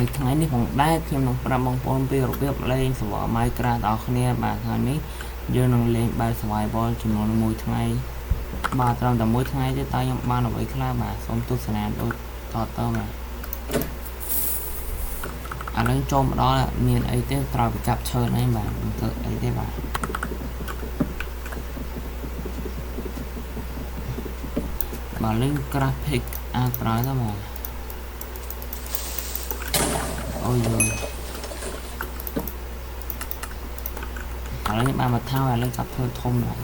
ហើយថ្ងៃនេះផងដែរខ្ញុំនឹងប្រាប់បងប្អូនពីរបៀបលេង server Minecraft ដល់គ្នាបាទថ្ងៃនេះយើងនឹងលេងបែប survival ចំនួន1ថ្ងៃបាទត្រឹមតែមួយថ្ងៃទេតើខ្ញុំបានអ្វីខ្លះបាទសូមទស្សនាដូចតទៅបាទឥឡូវចូលមកដល់មានអីទេត្រូវទៅកាប់ឈើហ្នឹងបាទមិនធ្វើអីទេបាទបាទលេង graphic អាចប្រើទៅបាទអូយយឥឡូវខ្ញុំបានមកថោឥឡូវកាប់ធ្វើធំឡើង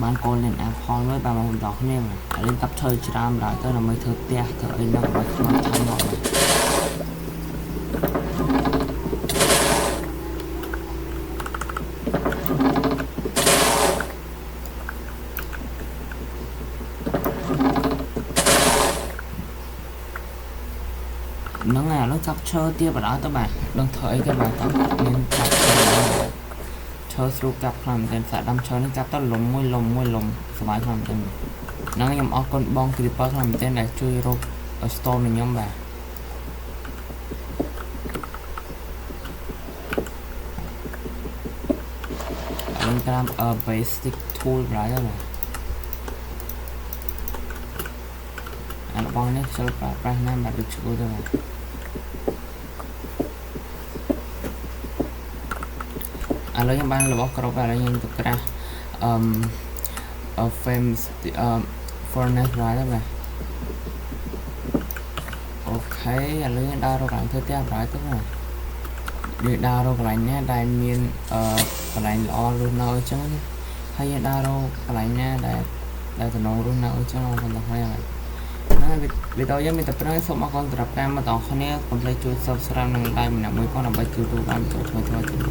បានកូនលេង Apple មួយបាទបងប្អូនទាំងគ្នាបាទឥឡូវកាប់ឈើច្រើនដល់ទៅដើម្បីធ្វើផ្ទះធ្វើអីហ្នឹងឲ្យខ្មៅឆាំមកបាទហ្នឹងហើយឥឡូវកាប់ឈើទៀតបណ្ដោយទៅបាទដឹងធ្វើអីទៅបាទតមានកាប់ឈើឈើស្រួលកាប់ខ្លាំងមែនទែនសាក់ដាំឈើនេះកាប់ទៅលំមួយលំមួយលំសុបាយខ្លាំងមែនទែនហ្នឹងខ្ញុំអរគុណបង Creeper ខ្លាំងមែនទែនដែលជួយរក stone នឹងខ្ញុំបាទឥឡូវតាម basic tool បណ្ដោយទៅបាទអារបស់នេះខ្ជិលប្រើប្រាស់ណាស់បាទដូចឈួយទៅបាទឥឡូវខ្ញុំបានរបស់គ្រប់ហើយឥឡូវខ្ញុំទៅក្រាស់អឺ famous អឺ furnace ហើយបាទ OK ឥឡូវយើងដើររកកន្លែងធ្វើផ្ទះហើយទៅបាទយើងដើររកកន្លែងណាដែលមានអឺកន្លែងល្អរស់នៅអញ្ចឹងណាហើយយើងដើររកកន្លែងណាដែលដែលតំណងរស់នៅអញ្ចឹងបងប្អូនទាំងគ្នាបាទហ្នឹងវីដេអូយើងមានតែប៉ុណ្្នឹងសូមអរគុណសម្រាប់ការមកដល់គ្នាកុំភ្លេចជួយ Subscribe និង Like ម្នាក់មួយផងដើម្បីទទួលបានវីដេអូថ្មីៗទៀត។